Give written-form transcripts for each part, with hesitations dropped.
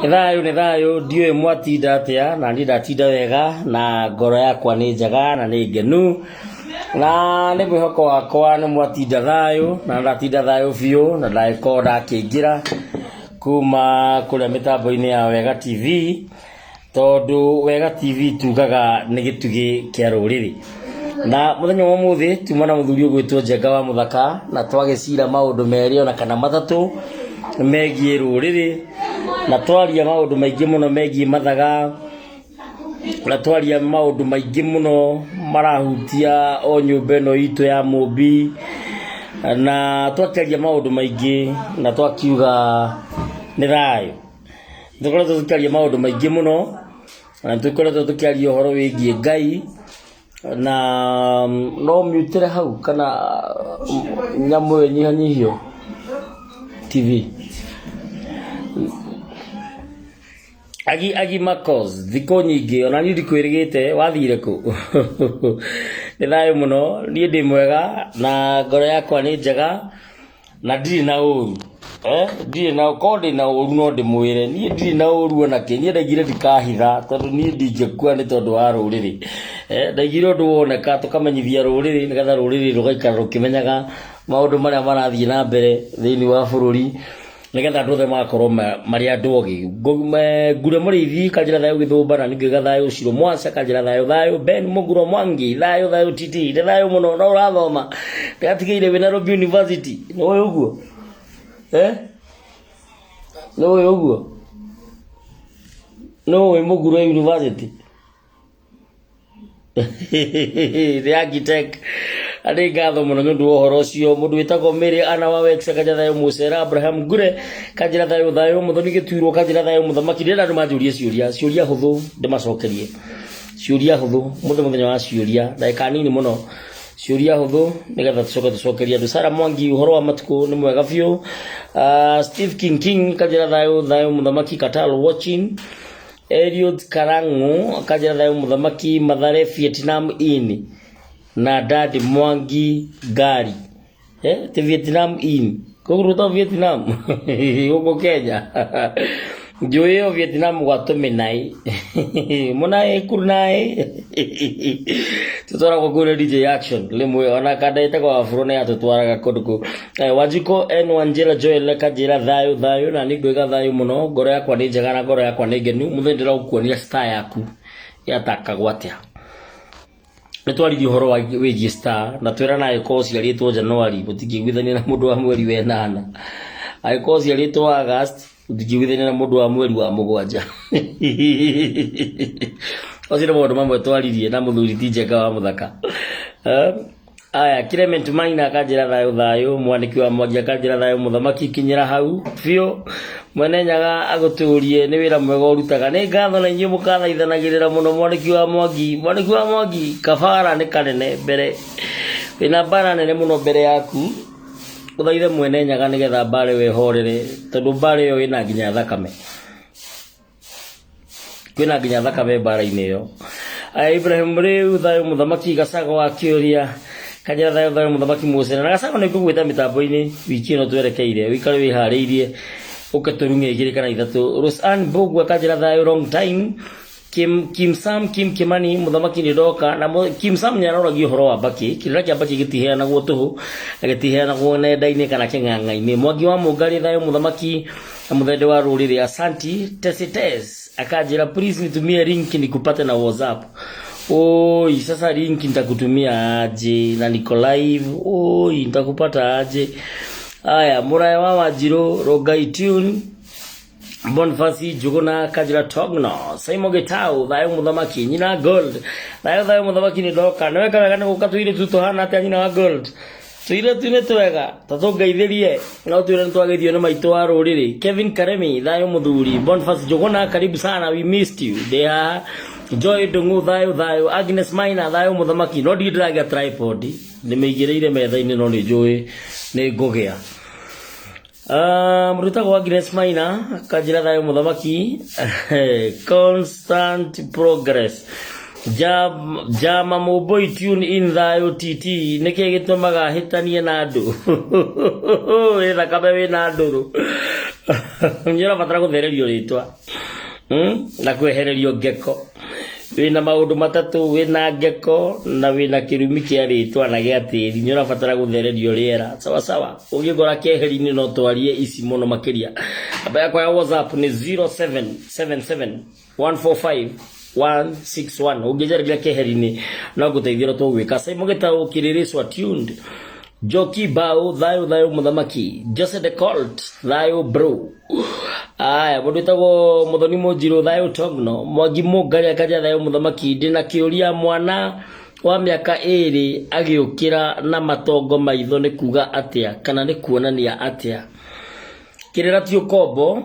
Nĩ thayũ nĩ thayũ, ndiũĩ mwatinda atĩa, na niĩ ndatinda wega, na ngoro yakwa nĩ njega na nĩ ngenu, na nĩ mwĩhoko wakwa nĩ mwatinda thayũ, na ndatinda thayũ biũ, na ndagĩkorwo ndakĩingĩra kuma kũrĩa mĩtambo-inĩ ya Wega TV. Tondũ Wega TV tugaga nĩ gĩtugĩ kĩa rũrĩrĩ. Na mũthenya wa ũmũthĩ tuma na mũthuri ũgwĩtwo Njenga wa Mũthaka na twagĩcira maũndũ merĩ ona kana matatũ megiĩ rũrĩrĩ na twaria maũndũ maingĩ mũno megiĩ mathaga na twaria maũndũ maingĩ mũno marahutia o nyũmba ĩno itũ ya Mũmbi na twakĩaria maũndũ maingĩ na twakiuga nĩ thayũ. Tũkoretwo tũkĩaria maũndũ maingĩ mũno, na tũkoretwo tũkĩaria ũhoro wĩgiĩ Ngai, na no ũmĩutĩre hau kana nyamũ ĩyo ĩnyihanyihio TV. Agi Agi Marcos, thikũ nyingĩ ona niĩ ndikwĩrĩgĩte wathire kũ? Nĩ thayũ mũno, niĩ ndĩ mwega na ngoro yakwa nĩ njega. Na ndirĩ na ũru eh, ndirĩ na korwo ndĩ na ũru no ndĩmwĩre niĩ ndirĩ na ũru ona kĩ. Niĩ ndaigire ndikahitha tondũ niĩ ndingĩkua nĩ tondũ wa rũrĩrĩ eh, ndaigire ũndũ woneka tũkamenyithia rũrĩrĩ nĩgetha rũrĩrĩ rũgaikara rũkĩmenyaga maũndũ marĩa marathiĩ na mbere thĩinĩ wa bũrũri nĩgetha andũ othe magakorwo marĩ andũ ogĩ. Ngure Mũrĩithi kanjĩra thayũ Gĩthũmba na ningĩ thayũ Ciro Mwasa kanjĩra thayũ thayũ Ben Mũguro Mwangi thayũ thayũ TT nĩ thayũ mũno no ũrathoma ndĩratigĩire wĩ Nairobi University nĩ ũĩ ũguo eh nĩ ũĩ ũguo nĩ ũĩ Mũguro University Nĩ architect arĩ ngatho mũno nĩ ũndũ wa ũhoro ũcio. Mũndũ wĩtagwo Mary Anna wa Wex kanjĩra thayũ Mũcera Abraham Ngure kanjĩra thayũ thayũ Mũthoni Gĩtuirwo kanjĩra thayũ Mũthamaki. Ndĩrenda andũ manjũrie ciũria, ciũria hũthũ ndĩmacokerie, ciũria hũthũ mũthĩ mũthenya wa ciũria, ndagĩka nini mũno, ciũria hũthũ nĩgetha tũcoke tũcokerie andũ. Sarah Mwangi ũhoro wa matukũ nĩ mwega biũ. Steve King King kanjĩra thayũ thayũ Mũthamaki Katal watching. Eliud Karang'u akanjĩra thayũ mũthamaki Mathare Vietnam Inn na Dadi Mwangi Ngari eh, ti Vietnam Inn koguo to Vietnam gũkũ Kenya njũĩ ĩyo Vietnam gwa tũmĩnaĩ mũnaĩ kurnaĩ tũtwaragwo kũu nĩ DJ Action rĩmwe ona kanda ĩtagwo Afro nĩ yatũtwaraga kũndũ kũu. Wanjikũ N Wanjĩra Joel akanjĩra thayũ thayũ na nĩ ngwĩga thayũ mũno ngoro yakwa nĩ njega na ngoro yakwa nĩ ngenu mũthenya ndĩrakuonia star yaku yatakagwo atĩa. Nĩ twaririe ũhoro wĩgiĩ star na twĩrana angĩkorwo ũciarĩtwo January mũtingĩiguithania na mũndũ wa mweri wa ĩnana, angĩkorwo ũciarĩtwo August mũtingĩiguithania na mũndũ wa mweri wa mũgwanja. Macio nĩ maũndũ mamwe twaririe na mũthuri ti Njenga wa Mũthaka. Aya, Clement Maina akanjĩra thayũ thayũ, mwandĩki wa Mwangi akanjĩra thayũ, mũthamaki kinyĩra hau biũ, mwene Nyaga agũtũrie nĩ wĩra mwega ũrutaga. Nĩ ngatho na inyuĩ mũkathaithanagĩrĩra mũno mwandĩki wa Mwangi. Mwandĩki wa Mwangi, kabara nĩ kanene mbere, wĩna mbara nene mũno mbere yaku, ũthaithe mwene Nyaga nĩgetha mbara ĩyo ĩhorere, tondũ mbara ĩyo ĩna nginya thakame. Kwĩna nginya thakame mbara-inĩ ĩyo. Aya Ibrahim rĩu thayũ mũthamaki Gacago akĩũria kanjĩra thayũ thayũ mũthamaki Mũcere na Gacago nĩ ngũgwĩta mĩtambo-inĩ wiki ĩno twerekeire ũikare wĩharĩirie ũke tũrung'e igĩrĩ kana ithatũ. Roseanne Mbũgua kanjĩra thayũ long time. Kim, Kim Sam Kim Kimani mũthamaki nĩ ndoka na Kim Sam nĩ aroragia ũhoro wa mbakĩ. Kĩrĩra kĩa mbakĩ gĩtiheanagwo tũhũ na gĩtiheanagwo nenda-inĩ kana kĩng'ang'a-inĩ. Mwangi wa Mũngarĩ thayũ mũthamaki na mũthende wa rũrĩrĩ asanti tesites akanjĩra please nitumie link nikupate na WhatsApp. Oi, sasa link nitakutumia aje na niko live? Oi, nitakupata aje? Aya, Muraya wa Wanjirũ Rongai tune Boniface Njuguna Kanjira Togno Simon Gitau thayũ mũthamaki nyina Gold thayũ thayũ mũthamaki nĩ ndoka nĩ weka wega nĩ gũka tũirĩtu tũhana atĩa nyina wa Gold tũirĩtu nĩ twega ta tũngeithĩrie no twĩre nĩ twageithio nĩ maitũ wa rũrĩrĩ Kevin Karemi thayũ mũthuri Boniface Njuguna karibu sana we missed you ndĩ haha Joy Ndung'u thayũ thayũ Agnes Maina thayũ mũthamaki no ndirĩ ndĩragĩa tripod ndĩmĩigĩrĩire metha-inĩ no nĩ njũĩ nĩ ngũgĩa. Mũndũ wĩtagwo Agnes Maina kanjĩra thayũ mũthamaki constant progress. Jama Mũmbũi tune in thayũ TT nĩkĩ gĩtũmaga hĩtanie na andũ wĩ thakame wĩ na ndũrũ. Nĩ ũrabatara gũthererio rĩtwa na kwehererio ngeko. Wĩna maũndũ matatũ, wĩna ngeko na wĩna kĩrumi kĩa rĩtwa na gĩa tĩri. Nĩ ũrabatara gũthererio rĩera. Sawa sawa. Ũngĩngora keheri-inĩ no twarie ici mũno makĩria. Namba yakwa ya WhatsApp nĩ 0777 145 161. Ũngĩnjarĩria keheri-inĩ no ngũteithie ũrĩa tũgwĩka. Simon Gĩtaũ Kĩrĩrĩcwa tuned. Njoki Mbao thayũ thayũ mũthamaki. Jose the Colt thayũ bro. Aya mũndũ wĩtagwo Mũthoni Mũnjirũ thayũ Togno. Mwangi Mũngarĩ akaja thayũ mũthamaki. Ndĩna kĩũria mwana wa mĩaka ĩrĩ agĩũkĩra na matongo maitho nĩ kuga atĩa kana nĩ kuonania atĩa? Kĩrĩra ti ũkombo,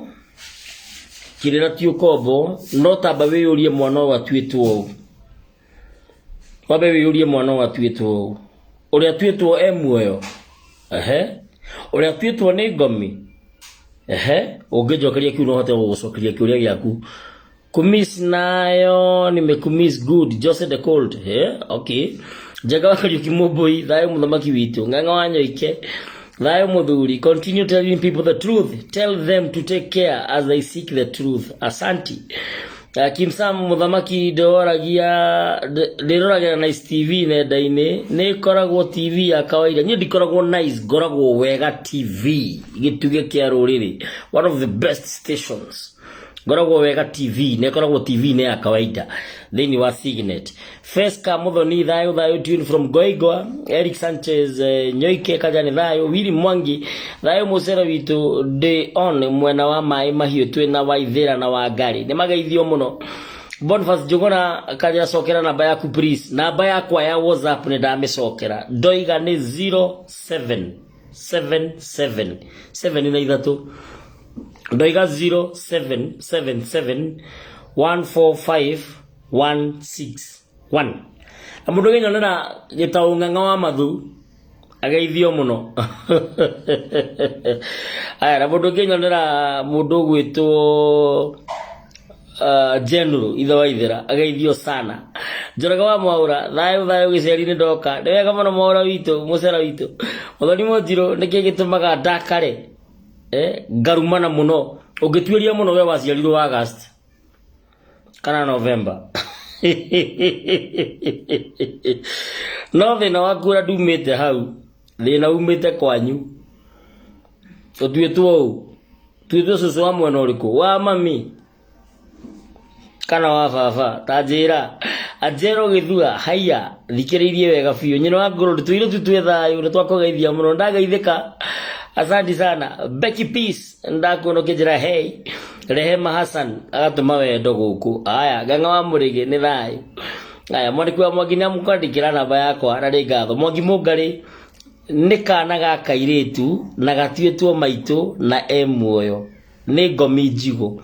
kĩrĩra ti ũkombo, no tamba wĩyũrie mwana ũyũ atuĩtwo ũũ. Wambe wĩyũrie mwana ũyũ atuĩtwo ũũ. Ũrĩa atuĩtwo e muoyo? Ehe. Ũrĩa atuĩtwo nĩ ngomi? Ehe. Ũngĩnjokeria kĩu no hote gũgũcokeria kĩũria gĩaku. Kumiss nayo nimekumiss good Jose the cold. Okay. Njenga wa Kariuki Mũmbũi thayũ mũthamaki witũ. Ng'ang'a wa Nyoike thayũ mũthuri. Continue telling people the truth. Tell them to take care as they seek the truth. Asanti. Kim Sam mũthamaki ndĩroragia ndĩroragĩra Nice TV nenda-inĩ nĩ ĩkoragwo TV ya kawaida. Niĩ ndikoragwo Nice, ngoragwo Wega TV, gĩtugĩ kĩa rũrĩrĩ, one of the best stations. Ngoragwo Wega TV na ĩkoragwo TV nĩ ya kawaida thĩinĩ wa Signet. Fesca Muthoni thayũ thayũ tune from Goigwa. Eric Sanchez Nyoike Kajani thayũ. Willy Mwangi thayũ mũcere witũ ndĩ on mwena wa maĩ mahiũ twĩ na Waithĩra na Wangari nĩ mageithio mũno. Boniface Njuguna Kaja cokera namba yaku please. Namba yakwa ya WhatsApp nĩ ndamĩcokera, ndoiga nĩ 0777 7 na ithatũ, ndoiga 0777 145 161. Na mũndũ ũngĩnyonera gĩtaũ ng'ang'a wa mathu ageithio mũno. Aya, na mũndũ ũngĩnyonera mũndũ ũgwĩtwo General ithe wa Ithera ageithio sana. Njoroge wa Mwaura thayũ thayũ gĩceri-inĩ ndoka. Nĩ wega mũno Mwaura witũ, mũcera witũ. Mũthoni Mũnjirũ nĩkĩ gĩtũmaga ndakare ngarumana mũno? Ũngĩtuĩria mũno we waciarirwo August kana November. No thĩna waku ũrĩa ndumĩte hau, thĩna umĩte kwanyu. Ũtuĩtwo ũũ, tuĩtwo cũcũ wa mwena ũrĩkũ? Wa mami kana wa baba? Ta njĩra. Anjero Gĩthua haiya, thikĩrĩirie wega biũ. Nyina wa Gold tũirũ tu twĩ thayũ, nĩ twakũgeithia mũno, ndageithĩka. Asante sana. Becky Peace ndakuona ũkĩnjĩra hey. Rehema Hassan agatũma wendo gũkũ. Aya, Ng'ang'a wa Mũrĩgĩ nĩ thayũ. Aya, mwandĩki wa Mwangi nĩ amũkwandĩkĩra namba yakwa na nĩ ngatho. Mwangi Mũngarĩ nĩ kana ga kairĩtu na gatuĩtwo maitũ na e muoyo. Nĩ ngomi njigũ.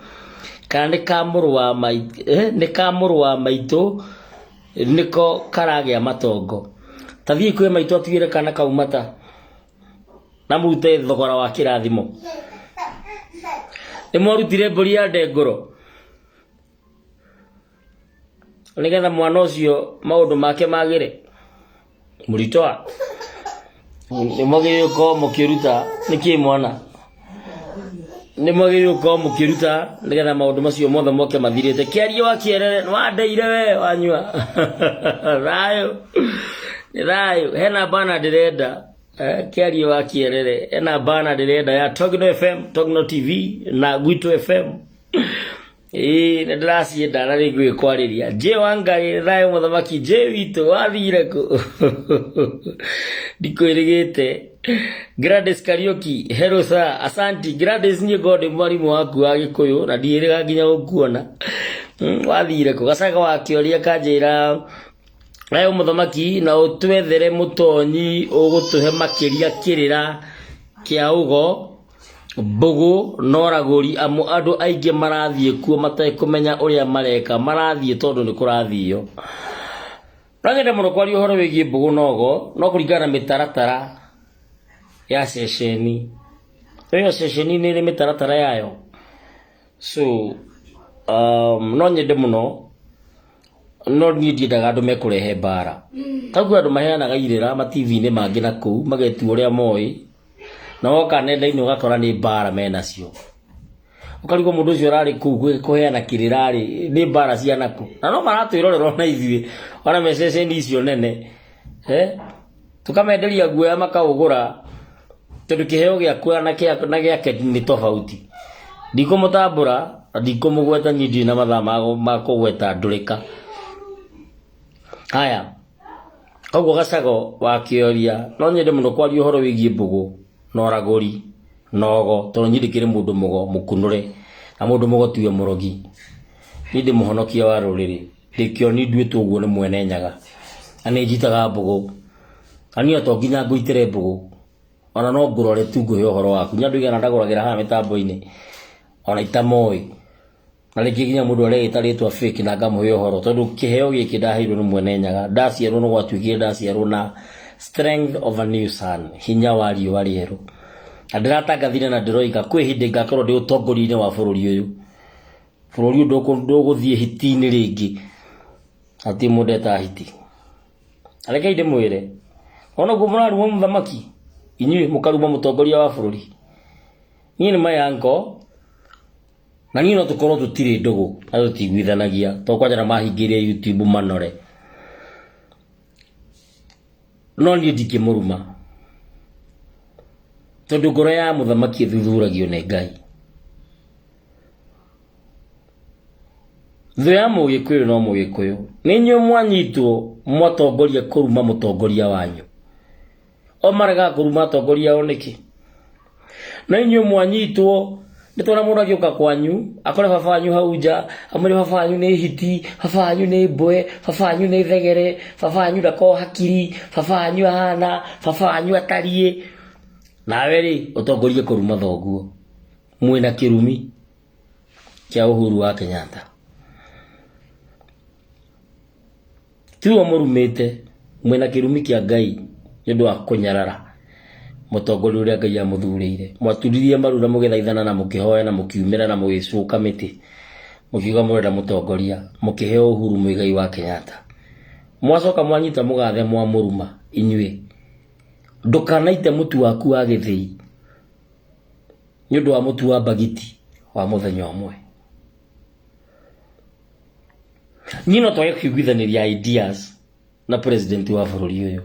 Kana nĩ ka mũrũ wa maitũ, nĩ ka mũrũ wa maitũ nĩko karagĩa matongo. Ta thiĩ kwĩ maitũ atuĩre kana kau mata na mũrute thogora wa kĩrathimo. Nĩ mwarutire mbũri ya ndengũro nĩgetha mwana ũcio maũndũ make magĩre. Mũritoa nĩ mwagĩrĩirwo gũkorwo mũkĩruta nĩkĩ mwana nĩ mwagĩrĩirwo gũkorwo mũkĩruta nĩgetha maũndũ macio mothe moke mathirĩte. Kĩario wa kĩerere nĩ wandeire we wanyua. Thayũ nĩ thayũ. Hena bana ndĩrenda kĩario wa kĩerere, hena bana ndĩrenda ya Togno FM, Togno TV na Gwitũ FM. Ĩĩ nĩ ndĩracienda na nĩ ngwĩkwarĩria. J Wangarĩ thayũ mũthamaki J witũ wathire kũ? Ndikwĩrĩgĩte. Gladys Kariuki hello sir, asanti Gladys, niĩ ngorwo ndĩ mwarimũ waku wa Gĩkũyũ na ndiĩrĩga nginya gũkuona. Wathire kũ? Gacaga wa kĩoria kanjĩra thayũ mũthamaki na ũtwethere mũtonyi ũgũtũhe makĩria kĩrĩra kĩa ũgo mbũgũ na ũragũri amu andũ aingĩ marathiĩ kuo matekũmenya ũrĩa mareka, marathiĩ tondũ nĩ kũrathio. No nyende mũno kwaria ũhoro wĩgiĩ mbũgũ na ũgo, no kũringana na mĩtaratara ya ceceni. Ĩyo ceceni nĩ ĩrĩ mĩtaratara yayo. So, no nyende mũno, no niĩ ndiendaga andũ mekũrehe mbara. Ta kwĩ andũ maheanaga irĩra ma TV-inĩ mangĩ na kũu, magetua ũrĩa moĩ, na woka nenda-inĩ ũgakora nĩ mbara menacio. Ũkarigwo mũndũ ũcio ũrarĩ kũu kũheana kĩrĩra rĩ, nĩ mbara cia nakũ. Na no maratwĩrorera ona ithuĩ, ona me ceceni icio nene. Eh? Tũkamenderia guoya makaũgũra, tondũ kĩheo gĩakwa na kĩa na gĩake nĩ tofauti. Ndikũmũtambũra, na ndikũmũgweta niĩ ndirĩ na mathaa ma kũgweta ndũrĩka. Haya, koguo Gacago wa Kĩoria, no nyende mũno kwaria ũhoro wĩgiĩ mbũgũ na ũragũri na ũgo, tondũ niĩ ndĩkĩrĩ mũndũ mũgo mũkunũre, na mũndũ mũgo tiwe mũrogi. Niĩ ndĩ mũhonokia wa rũrĩrĩ, ndĩ kĩoni nduĩtwo ũguo nĩ mwene Nyaga, na nĩ njitaga mbũgũ. Na niĩ to nginya ngũitĩre mbũgũ, ona no ngũrore tu ngũhe ũhoro waku. Nĩ andũ aigana ndagũragĩra haha mĩtambo-inĩ, ona itamoĩ. Na rĩngĩ nginya mũndũ areĩta rĩtwa fake na ngamũhe ũhoro, tondũ kĩheo gĩkĩ ndaheirwo nĩ mwene Nyaga. Ndaciarwo nĩ gwatuĩkire ndaciarwo na strength of a new sun, hinya wa riũa rĩerũ. Na ndĩratangathire na ndĩroiga kwĩ hĩndĩ ngakorwo ndĩ ũtongoria-inĩ wa bũrũri ũyũ. Bũrũri ũyũ ndũgũthiĩ hiti-inĩ rĩngĩ. Hatirĩ mũndũ etaga hiti. Rekei ndĩmwĩre, ona ũguo mũraruma mũthamaki, inyuĩ mũkaruma mũtongoria wa bũrũri. Niĩ nĩ my uncle, na niĩ no tũkorwo tũtirĩ ndũgũ na tũtiguithanagia, tondũ kwanja na mahingĩire YouTube manore. No niĩ ndingĩmũruma, tondũ ngoro ya mũthamaki ĩthuthuragio nĩ Ngai. Thũ ya mũgĩkũyũ no mũgĩkũyũ. Nĩ inyuĩ mwanyitwo mwatongoria kũruma mũtongoria wanyu. O maregaga kũruma atongoria ao nĩkĩ? No inyuĩ mwanyitwo nĩ twana mũndũ agĩũka kwanyu akore baba wanyu hau nja amwĩre baba wanyu nĩ hiti, baba wanyu nĩ mbwe, baba wanyu nĩ thegere, baba wanyu ndakoragwo hakiri, baba wanyu ahana, baba wanyu atariĩ. Nawe rĩ ũtongorie kũruma thoguo mwĩna kĩrumi kĩa Uhuru wa Kenyatta. Tiwe mũrumĩte, mwĩna kĩrumi kĩa Ngai nĩ ũndũ wa kũnyarara mũtongoria ũrĩa Ngai amũthurĩire. Mwaturirie maru na mũgĩthaithana na mũkĩhoya na mũkiumĩra na mũgĩcuka mĩtĩ mũkiuga mũrenda mũtongoria, mũkĩheo Uhuru Muigai wa Kenyatta. Mwacoka mwanyita mũgathe mwamũruma inyuĩ. Ndũkanaite mũtu waku wa gĩthĩi nĩ ũndũ wa mũtu wa mbagiti wa mũthenya ũmwe. Niĩ no twage kũiguithanĩria ideas na president wa bũrũri ũyũ,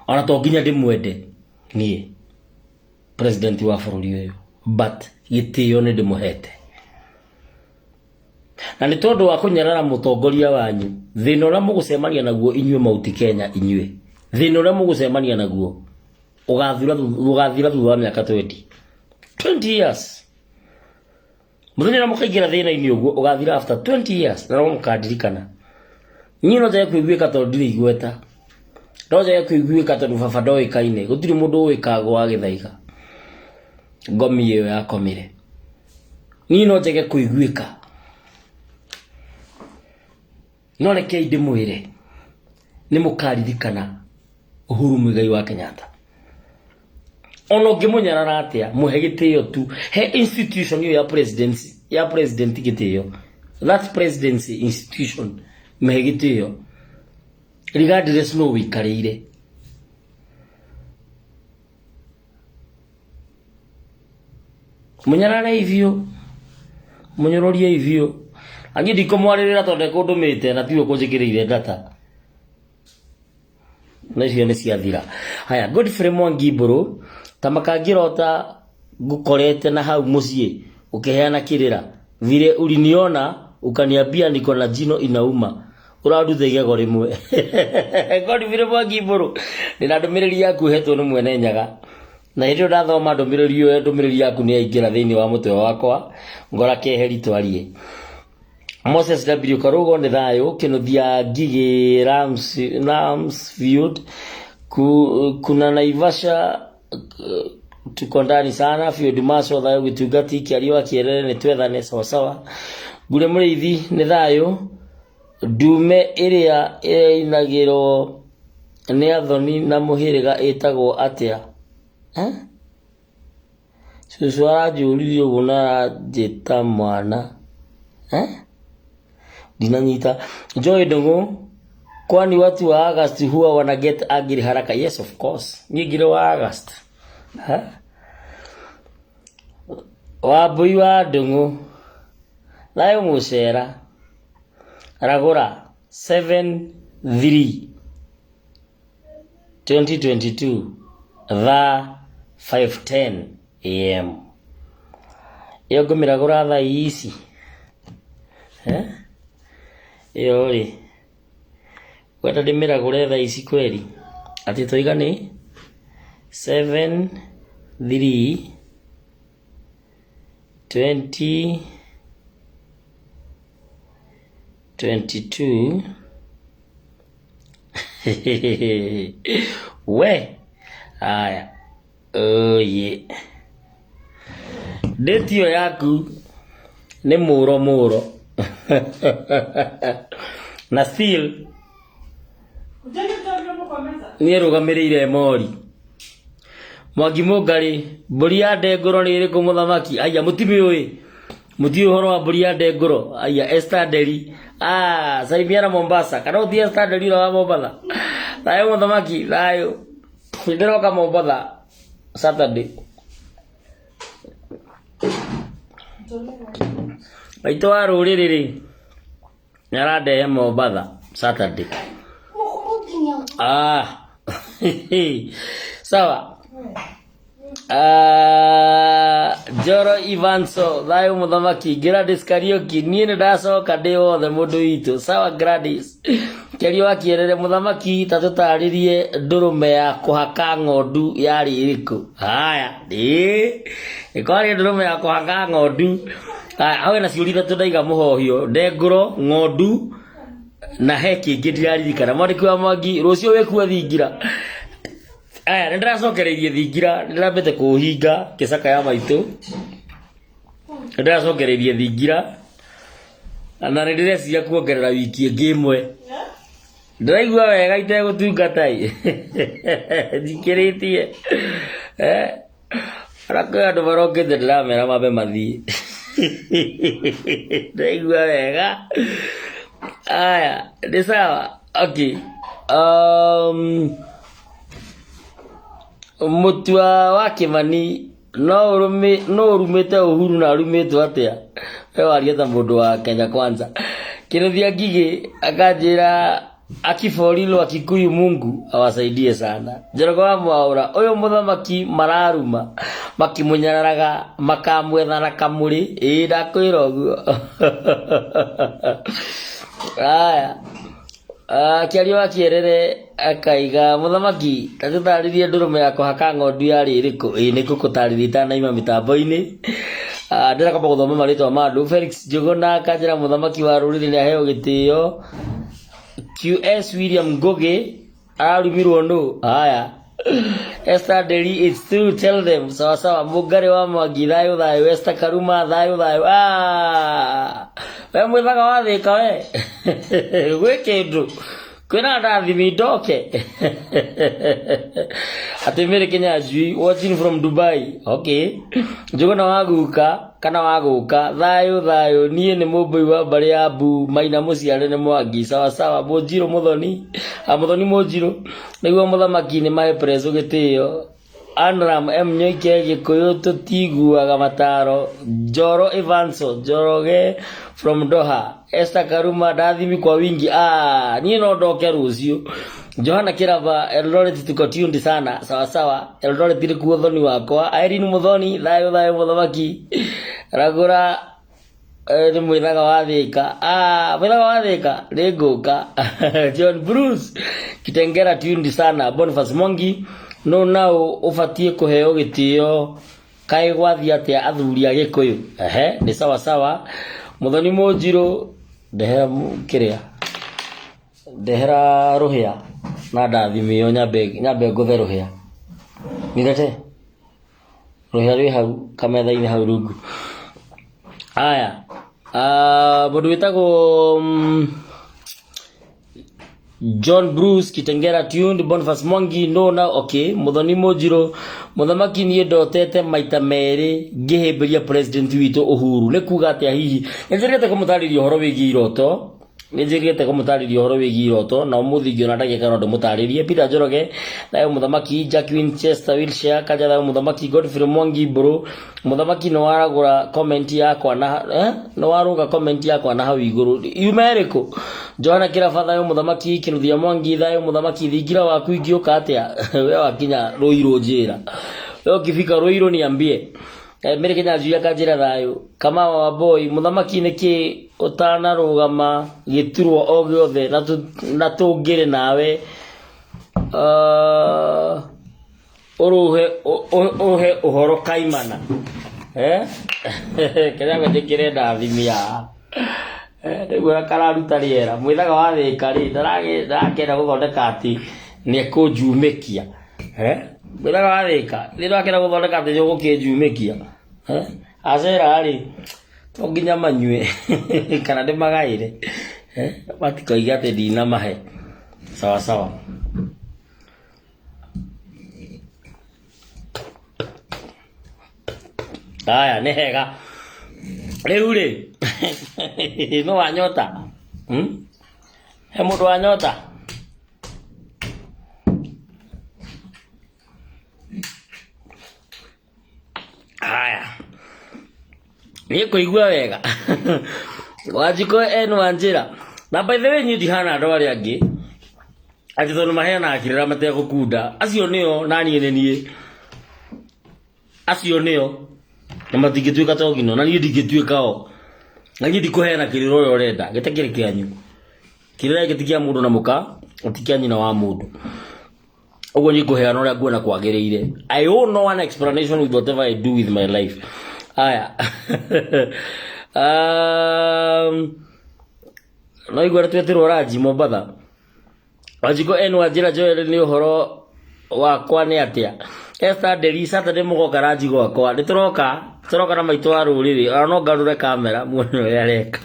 ona to nginya ndĩmwende niĩ president wa bũrũri ũyũ, but gĩtĩo nĩ ndĩmũhete. Na nĩ tondũ wa kũnyarara mũtongoria wanyu, thĩna ũrĩa mũgũcemania naguo inyuĩ Mount Kenya inyuĩ, thĩna ũrĩa mũgũcemania naguo ũgathira thutha wa mĩaka 20. 20 years. Mũthenya ũrĩa mũkaingĩra thĩna-inĩ ũguo ũgathira after 20 years, na no mũkandirikana. Niĩ no njage kũiguĩka tondũ ndirĩ igweta, no njage kũiguĩka tondũ baba ndoĩkaine, gũtirĩ mũndũ ũĩ Kagũ wa Gĩthaiga, ngomi ĩyo yakomire. Niĩ no njage kũiguĩka, no rekei ndĩmwĩre nĩ mũkaririkana Uhuru Muigai wa Kenyatta. Ona ũngĩmũnyarara atĩa, mũhe gĩtĩo tu, he institution ĩyo ya presidency, ya president gĩtĩo. That presidency institution mĩhe gĩtĩo regardless no wĩikarĩire. Mũnyararei biũ, mũnyũrũriei biũ. Na niĩ ndikũmwarĩrĩra tondũ ndekũndũmĩte na tiwe ũkũnjĩkĩrĩire data. Na icio nĩ ciathira. Haya, Godfrey Mwangi Mbũrũ, ta makangĩrota ngũkorete na hau mũciĩ ũkĩheana kĩrĩra. Vile uliniona ukaniambia niko na jino inauma. Ũrandutha igego rĩmwe. Godfrey Mwangi Mbũrũ, ndĩna ndũmĩrĩri yaku hetwo nĩ mwene Nyaga. Na hĩndĩ ĩyo ndathoma ndũmĩrĩri ĩyo, ndũmĩrĩri yaku nĩ yaingĩra thĩinĩ wa mũtwe wakwa, ngora keheri twarie. Moses W Karugo nĩ thayũ, Kĩnuthia Ngigĩ Ramsfield, kuna Naivasha tuko ndani sana. Field Marshal thayũ, Gĩtungati Kĩario wa Kĩerere nĩ twethane sawasawa. Ngure Mũrĩithi nĩ thayũ. Ndume ĩrĩa ĩinagĩrwo nĩ athoni na mũhĩrĩga ĩtagwo atĩa? Eh? Cũcũ aranjũririe ũguo na aranjĩta mwana. Eh? Ndinanyita. Joy Ndung'u, kwani watu wa August huwa wana get angry haraka? Yes, of course. Niĩ ngĩrĩ wa August. Ha? Wambui wa Ndung'u, thayũ mũcera, ragũra 7 3 2022 thaa 5:10 am. Ĩyo ngũmĩragũra thaa ici. Eh? Ĩyo rĩ, kwenda ndĩmĩragũre thaa ici kweri? Atĩ twaiga nĩ 7 3 20 22. We aya, oye, date ĩyo yaku nĩ mũro mũro na still niĩ rũgamĩrĩire mori. Mwangi Mũngarĩ, mbũri ya ndengũro nĩ ĩrĩkũ mũthamaki? Aya mũtimĩũĩ, mũtiũĩ ũhoro wa mbũri ya ndengũro. Aya Esther Nderi, ah, salimiana Mombasa, kana ũti Esther Nderi ũrĩa wa Mombatha. Thayũ mũthamaki, thayũ. Nĩndĩroka Mombatha Saturday. Maitũ wa rũrĩrĩ rĩ, nĩarandehe Mombatha Saturday. Ah, sawa. Ah, Njoro Ivanso, thayũ mũthamaki. Gladys Kariũki, niĩ nĩ ndacoka ndĩ wothe mũndũ witũ. Sawa Gladys. Kĩario wa Kĩerere, mũthamaki, ta tũtarĩrie ndũrũme ya kũhaka ng'ondu yarĩ ĩrĩkũ? Haya, ĩĩ, ĩkwarĩ ndũrũme ya kũhaka ng'ondu. Haya, hau hena ciũria ithatũ ndaiga mũhohio, ndengũro, ng'ondu na he kĩngĩ ndiraririkana. Mwandĩki wa Mwangi, rũciũ wĩkue thingira. Aya, nĩ ndĩracokereirie thingira, nĩ ndĩrambĩte kũũhinga kĩcaka ya maitũ. Nĩ ndĩracokereirie thingira na nĩ ndĩreciria kuongerera wiki ĩngĩ ĩmwe. Ndĩraigua wega itegũtungata ĩ. Njikĩrĩtie. Eh? Ona kwĩ andũ marokĩte ndĩramera mambe mathiĩ. Ndĩraigua wega. Aya, nĩ sawa. Okay. Mũtua wa Kĩmani no ũrumĩte Uhuru na arumĩtwo atĩa? We waria ta mũndũ wa Kenya Kwanza. Kĩnuthia Ngigĩ akanjĩra akiforilo Akikuyu Mungu awasaidie sana. Njoroge wa Mwaũra, ũyũ mũthamaki mararuma makĩmũnyararaga makamwetha na kamũrĩ. Ĩĩ ndakwĩra ũguo. Aya. Kĩario wa Kĩerere akaiga mũthamaki ta tũtarĩrie ndũrũme ya kũhaka ng'ondu yarĩ ĩrĩkũ? Ĩĩ nĩ ngũkũtarĩria itanaima mĩtambo-inĩ. Ndĩrakwamba gũthoma marĩtwa ma andũ. Felix Njũgũna akanjĩra mũthamaki wa rũrĩrĩ nĩ aheo gĩtĩo. QS William Ngugi ararumirwo nũ? Haya. Esther Nderi, it's true, tell them. Sawa sawa. Mũngarĩ wa Mwangi, thayũ thayũ. Esther Karuma, thayũ thayũ. Ah! We mwĩthaga wa Thĩka we. Gwĩ kĩndũ. Kwĩna ndathimi ndoke. Atĩ Mary Kinyanjui, watching from Dubai. Okay. Njũgũna wa guka kana wa gũka, thayũ thayũ. Niĩ nĩ mũmbũi wa mbarĩ ya Mbu, Maina mũciare nĩ Mwangi. Sawa sawa. Mũnjirũ Mũthoni, ah, Mũthoni Mũnjirũ. Nĩguo mũthamaki nĩ mahe preso gĩtĩo. Anram M Nyoike, Gĩkũyũ tũtiguaga mataro. Njoro Evanso, Njoroge from Doha. Esther Karuma, ndathimi kwa wingi. Ah, niĩ no ndoke rũciũ. Johana Kiraba, Eldoret tuko tuned sana. Sawa sawa. Eldoret nĩkuo thoni wakwa. Irene Muthoni, thayũ thayũ mũthamaki. Ragũra nĩ mwĩthaga wa Thĩka. Ah, mwĩthaga wa Thĩka nĩ ngũka. John Bruce Kitengera tuned sana. Boniface Mwangi, no nao ũbatiĩ kũheo gĩtĩo kaĩ gwathiĩ atĩa athuri a Gĩkũyũ. Ehe, nĩ sawa sawa. Mũthoni Mũnjirũ, ndehera kĩrĩa, ndehera rũhĩa na ndathimi ĩyo nyambe ngũthe rũhĩa. Nirete rũhĩa rwĩ hau kametha-inĩ hau rungu. Aya, mũndũ wĩtagwo John Bruce Kitengera tuned, Boniface Mwangi no na okay. Muthoni Mũnjirũ, mũthamaki niĩ ndotete maita merĩ ngĩhĩmbĩria president witũ Uhuru, nĩ kuga atĩa hihi? Nĩ njĩrĩgĩte kũmũtarĩria ũhoro wĩgiĩ iroto. Nĩ njĩrĩgĩte kũmũtarĩria ũhoro wĩgiĩ iroto na ũmũthĩ ingĩona ndagĩka no ndĩmũtarĩrie. Peter Njoroge, thayũ mũthamaki. Jack Winchester Wilshire, Kanja thayũ mũthamaki. Godfrey Mwangi Mbũrũ, mũthamaki nĩ waragũra comment yakwa na nĩ warũga comment yakwa na hau igũrũ yuma ĩrĩkũ? Johanna Kĩraba thayũ mũthamaki. Kĩnuthia Mwangi thayũ mũthamaki. Thingira waku ingĩũka atĩa? We wakinya Ruiru njĩra, we ukifika Ruiru niambie. Mary Kinyanjui akanjĩra thayũ. Kamau wa Boy, mũthamaki nĩkĩ ũtanarũgama gĩturwa o gĩothe na tũngĩrĩ nawe ũrũhe ũhe ũhoro kaimana. Kĩrĩa njĩkĩre ndathimi haha. Rĩu kararuta rĩera mwĩthaga wa thĩka rĩ ndarakĩenda gũthondeka atĩ nĩ ekũnjumĩkia. Mwĩthaga wa thĩka nĩ ndakĩenda gũthondeka atĩ nĩ ũgũkĩnjumĩkia. Acera rĩ to nginya manyue kana ndĩmagaĩre matikoige atĩ ndinamahe. Sawa sawa. Haya nĩ hega. Rĩu rĩ no wanyota? He mũndũ wanyota? Haya niĩ kũigua wega. Wanjikũ en Wanjĩra. Na by the way niĩ ndihana andũ arĩa angĩ atĩ tondũ maheanaga kĩrĩra mategũkunda. Acio nĩo na niĩ nĩ niĩ. Acio nĩo na matingĩtuĩka togino na niĩ ndingĩtuĩka o. Na niĩ ndikũheana kĩrĩra ũrĩa ũrenda gĩtakĩrĩ kĩanyu. Kĩrĩra gĩkĩ ti kĩa mũndũ na mũka, ti kĩa nyina wa mũndũ. Ũguo niĩ ngũheana ũrĩa nguona kwagĩrĩire. I owe no one explanation with whatever I do with my life. Aya. No igua nĩ twetĩrwo ranji Mombatha. Wanjikũ N Wanjĩra Joel nĩ ũhoro wakwa nĩ atĩa? Esther Nderi Saturday mũgoka ranji gwakwa. Nĩ tũroka, tũroka na maitũ wa rũrĩrĩ. Ona no ngarũre kamera muone ũrĩa areka.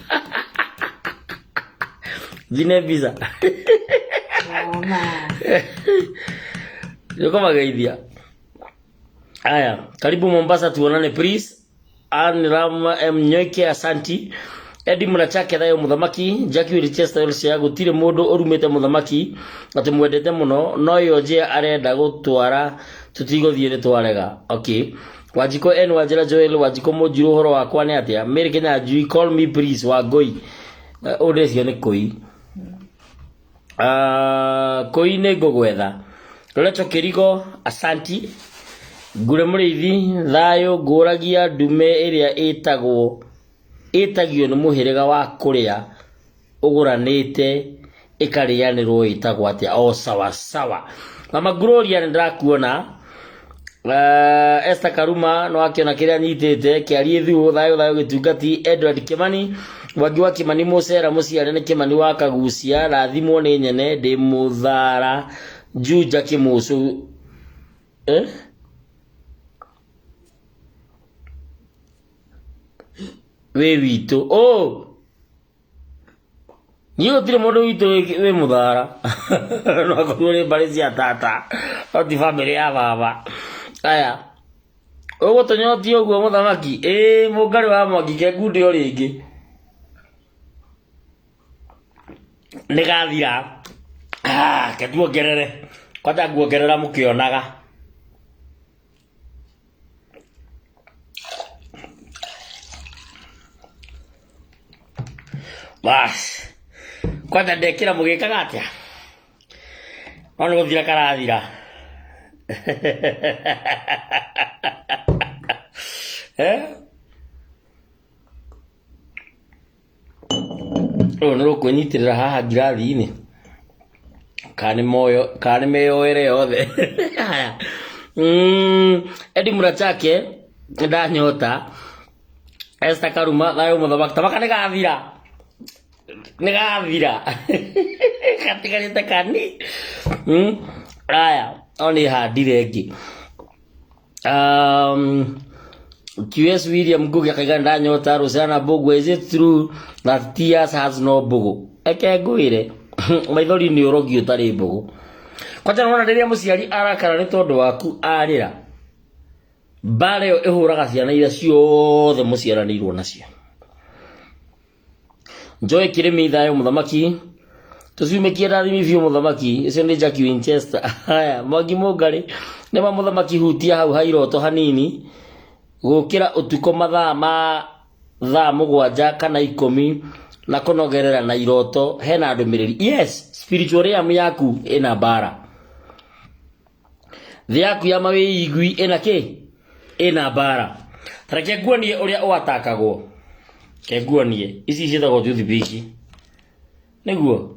Njine mbica. Nĩ ũkũmageithia. Aya, karibu Mombasa tuonane please. Anram M Nyoike asanti. Eddie Murachake thayũ mũthamaki. Jackie Winchester Wilshire gũtirĩ mũndũ ũrumĩte mũthamaki atĩ mwendete mũno no ĩyo njĩa arenda gũtwara tũtigũthiĩ nĩ twarega. Okay. Wanjikũ N Wanjĩra Joel Wanjikũ Mũnjiru ũhoro wakwa nĩ atĩa? Mary Kinyanjui call me please Wangũi. Ũyũ ndĩreciria nĩ kũi. Kũi nĩ ngũgwetha. Loreto Kĩrigo asanti. Ngure Mũrĩithi thayũ ngũragia ndume ĩrĩa ĩtagwo ĩtagio nĩ mũhĩrĩga wa kũrĩa ũgũranĩte ĩkarĩanĩrwo ĩtagwo atĩa? O sawa sawa. Mama Gloria nĩ ndĩrakuona. Esther Karuma no akĩona kĩrĩa nyitĩte kĩarie thuũ thayũ thayũ gĩtungati Edward Kimani Mwangi wa Kimani mũcera mũciare nĩ Kimani wa Kagucia rathimwo nĩ nyene ndĩ mũthara Juja kĩmũcũ Wĩ witũ oh! Niĩ gũtirĩ mũndũ witũ wĩ mũthara no akorwo nĩ mbarĩ cia tata no ti bamĩrĩ ya baba. Aya ũgũtũnyotia ũguo mũthamaki ĩĩ mũngarĩ wa Mwangi ke ngunde o rĩngĩ nĩ gathira. Reke tuongerere kwanja nguongerera mũkĩonaga. Bas kwanja ndekĩra mũgĩkaga atĩa? No nĩ gũthira karathira. Eh? Ũyũ nĩ rũkwĩnyitĩrĩra haha ngirathi-inĩ kana nĩ moyo kana nĩ meyoere yothe. Haya. Eddie Murachake ndanyota. Esther Karuma thayũ mũthamaki tabaka nĩ gathira nĩ gathira gatigarĩte kani. Haya no nĩ handire ĩngĩ. QS William Ngugi akaiga ndanyota Rosana Mbũgua is it true that tears has no mbũgũ? Eke ngwĩre maithori nĩ ũrogi ũtarĩ mbũgũ. Kwanja nĩwona rĩrĩa mũciari arakara nĩ tondũ waku arĩra mbara ĩyo ĩhũraga ciana iria ciothe mũciaranĩirwo nacio. Joy Kirimi thayũ mũthamaki. Tũciumĩkie ndathimi biũ mũthamaki. Ũcio nĩ Jackie Winchester. Haya, Mwangi Mũngarĩ. Nĩ ma mũthamaki hutia hau ha iroto hanini. Gũkĩra ũtukũ mathaa ma thaa 7 kana 10 na kũnogerera na iroto hena ndũmĩrĩri. Yes, spiritual realm yaku ĩna mbara. Thĩ yaku ya mawĩigwi ĩna kĩ? Ĩna mbara. Ta reke nguonie ũrĩa ũatakagwo. Reke nguonie. Ici ciĩtagwo toothpick. Nĩguo.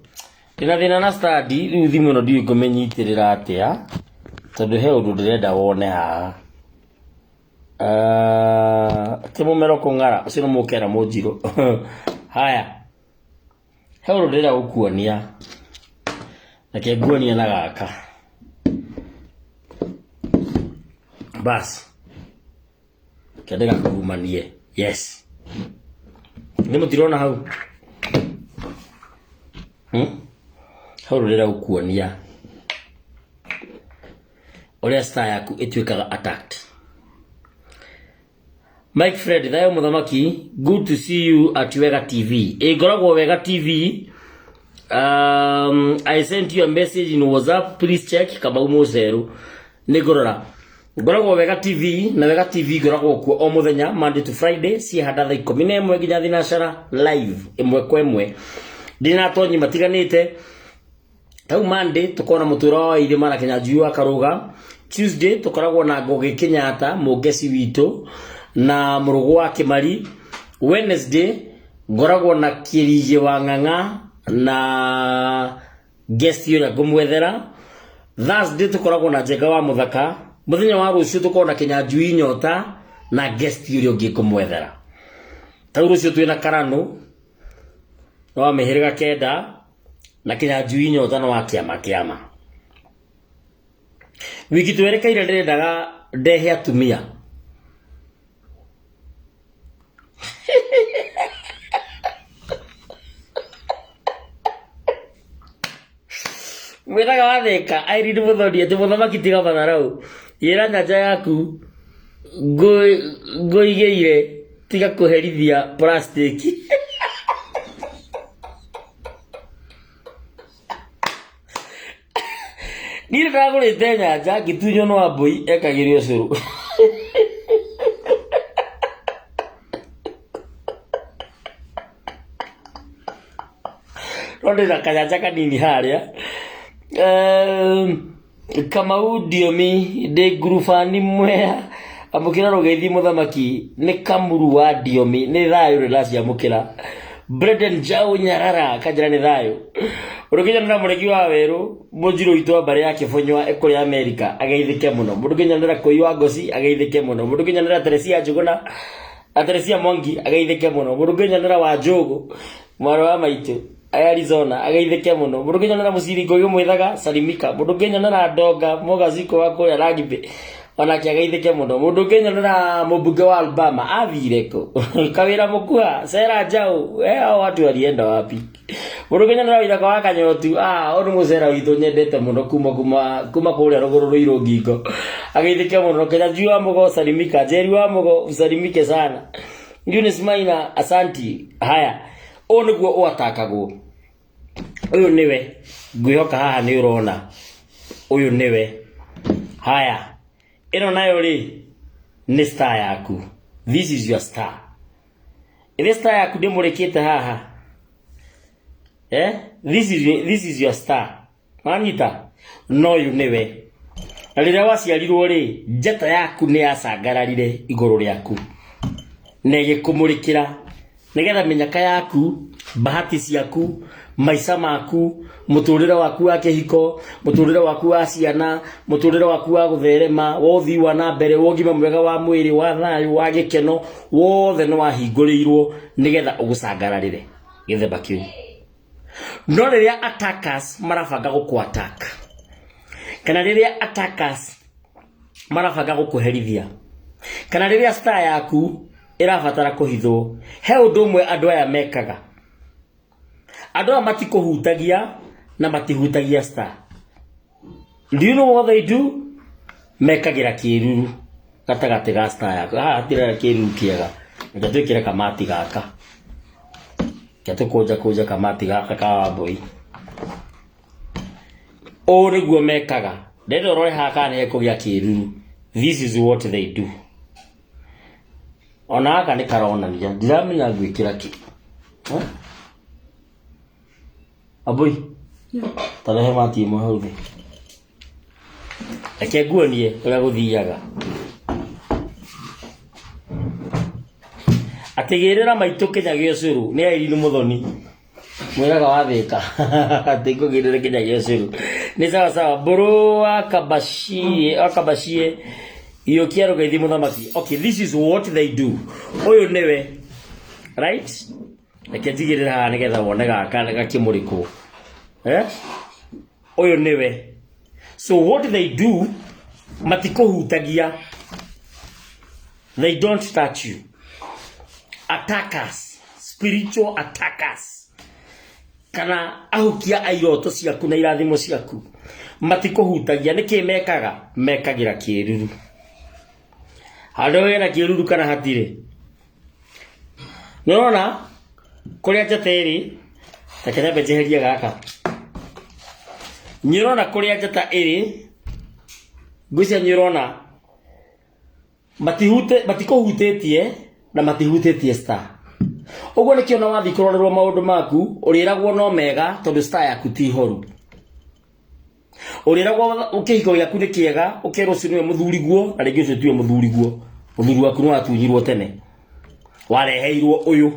Ndĩna thĩna na stand rĩu thimũ ĩno ndiũĩ ngũmĩnyitĩrĩra atĩa tondũ he ũndũ ndĩrenda wone haha. Ti mũmero kũng'ara ũcio nĩ mũkera mũnjirũ. Haya, he ũndũ ndĩrenda gũkuonia. Reke nguonie na gaka. Bas. Reke ndĩgakurumanie. Yes. Nĩ mũtirona hau? Hau ũndũ ndĩrenda gũkuonia ũrĩa star yaku ĩtuĩkaga attacked. Mike Fred, thayo mũthamaki, good to see you at Wega TV. Ĩ ngoragwo Wega TV. I sent you a message in WhatsApp, please check Kamau Mũceru. Nĩ ngũrora. Ngoragwo Wega TV na Wega TV ngoragwo kuo o mũthenya Monday to Friday ciĩhanda thaa 11 nginya thinacara live ĩmwe kwa ĩmwe. Ndĩ na atonyi matiganĩte. Tau Monday tũkoragwo na mũtũra wa irĩma na Kĩnyanjui wa Karũga. Tuesday tũkoragwo na Ngũgĩ Kĩnyatta mũngeci witũ na Mũrũgũ wa Kĩmari. Wednesday ngoragwo na Kĩrigĩ wa Ng'ang'a na guest ũrĩa ngũmwethera. Thursday tũkoragwo na Njenga wa Mũthaka. Mũthenya wa rũciũ tũkoragwo na Kĩnyanjui Nyota na guest ũrĩa ũngĩ ngũmwethera. Tau rũciũ twĩna Karanũ wa mĩhĩrĩga 9 na Kĩnyanjui Nyota na wa kĩama kĩama. Wiki twerekeire ndĩrendaga ndehe atumia. Mwĩraga watheka Irene Mũthoni atĩ mũthamaki tiga matharau. Ĩra nyanja yaku ngũigĩire tiga kũherithia plastic. Niĩ ndagũrĩte nyanja ngĩtunywo nĩ Wambũi ekagĩre ũcũrũ. No ndĩna kanyanja kanini harĩa. Kamau Ndiomi ndĩ ngurubani mwea amũkĩra rũgeithi mũthamaki nĩ Kamuru wa Ndiomi nĩ thayũ rĩ ndaciamũkĩra. Brenden Njau Nyarara kanjĩra nĩ thayũ. Ũndũ kĩnyonera mũregi wa werũ mũnjirũ witũ wa mbarĩ ya Kĩbũnywa ĩkũrĩa Amerika ageithĩke mũno. Mũndũ kĩnyonera Kũi wa Ngoci ageithĩke mũno. Mũndũ kĩnyonera Teresia Njũgũna Teresia Mwangi ageithĩke mũno. Mũndũ kĩnyonera wa Njũgũ mwarĩ wa maitũ Arizona ageithĩke mũno. Mũndũ kĩnyonera mũciri Ngũgĩ Mwĩthaga salimika. Mũndũ kĩnyonera Ndonga Mũgacikũ wa kũrĩa Rugby onake ageithĩke mũno. Mũndũ kĩnyonera mũmbunge wa Alabama athire kũ? Kawĩra mũkuha Sera Njau hao watu walienda wapi? Mũndũ kĩnyonera Waithaka wa Kanyotu ũyũ nĩ mũcera witũ nyendete mũno kuma kuma kuma kũrĩa rũgũrũ rũirũ ngingo ageithĩke mũno. Kĩnyanjui wa Mũgo salimika. Njeri wa Mũgo usalimike sana. Eunice Maina asanti. Haya, ũyũ nĩguo ũatakagwo. Ũyũ nĩwe ngwĩhoka haha nĩ ũrona. Ũyũ nĩwe. Haya, ĩno nayo rĩ nĩ star yaku. This is your star. Ĩrĩ star yaku ndĩmũrĩkĩte haha. This is your star. Wanyita? No ũyũ nĩwe. Na rĩrĩa waciarirwo rĩ, njata yaku nĩ yacangararire igũrũ rĩaku na ĩgĩkũmũrĩkĩra nĩgetha mĩnyaka yaku, bahati ciaku, maica maku, mũtũrĩre waku wa kĩhiko, mũtũrĩre waku wa ciana, mũtũrĩre waku wa gũtherema, wa ũthii wa na mbere, wa ũgima mwega wa mwĩrĩ, wa thayũ, wa gĩkeno, wothe nĩ wahingũrĩirwo nĩgetha ũgũcangararĩre gĩthemba kĩu. No rĩrĩa attackers marabanga gũkũ attack, kana rĩrĩa attackers marabanga gũkũherithia, kana rĩrĩa star yaku ĩrabatara kũhithwo, he ũndũ ũmwe andũ aya mekaga. Andũ aya matikũhutagia na matihutagia star. Do you know what they do? Mekagĩra kĩruru gatagatĩ ga star yaku. Haha hatirĩ kĩruru kĩega. Reke twĩkĩre kamati gaka. Reke tũkũnjakũnje kamati gaka ka Wambũi. Ũũ nĩguo mekaga. Ndĩrenda ũrore haha kana nĩ hekũgĩa kĩruru. This is what they do. Ona gaka nĩ karonania. Ndiramenya ngwĩkĩra kĩ. Eh? Wambũi, ta rehe mati ĩmwe hau thĩ. Reke nguonie ũrĩa gũthiaga. Atigĩrĩra maitũ Kenya gĩa ũcũrũ nĩ Irene Mũthoni mwĩraga wa Thĩka atĩ ngũgĩrĩre Kenya gĩa ũcũrũ nĩ sawa sawa mbũrũ wa Kabacie wa Kabacie iyũkia rũgeithi mũthamaki. Okay, this is what they do. Ũyũ nĩwe, right? Reke njigĩrĩre haha nĩgetha wone gaka gakĩmũrĩkwo, eh? Ũyũ nĩwe. So what they do, matikũhutagia, they don't touch you. Attackers, spiritual attackers kana ahukia a iroto ciaku na irathimo ciaku matikũhutagia. Nĩkĩ mekaga? Mekagĩra kĩruru handũ hena kĩruru kana hatirĩ. Nĩũrona kũrĩa njata ĩrĩ? Reke nyambe njeherie gaka. Nĩũrona kũrĩa njata ĩrĩ? Ngwĩciria nĩũrona. Matihute matikũhutĩtie na matihutĩtie star. Ũguo nĩkĩo na wathiĩ kũrorerwo maũndũ maku ũrĩragwo no mega tondũ star yaku ti horu. Ũrĩragwo kĩhiko gĩaku nĩ kĩega, ũkerwo ũcio nĩwe mũthuriguo na rĩngĩ ũcio tiwe mũthuriguo. Mũthuri waku nĩ watunyirwo tene, wareheirwo ũyũ.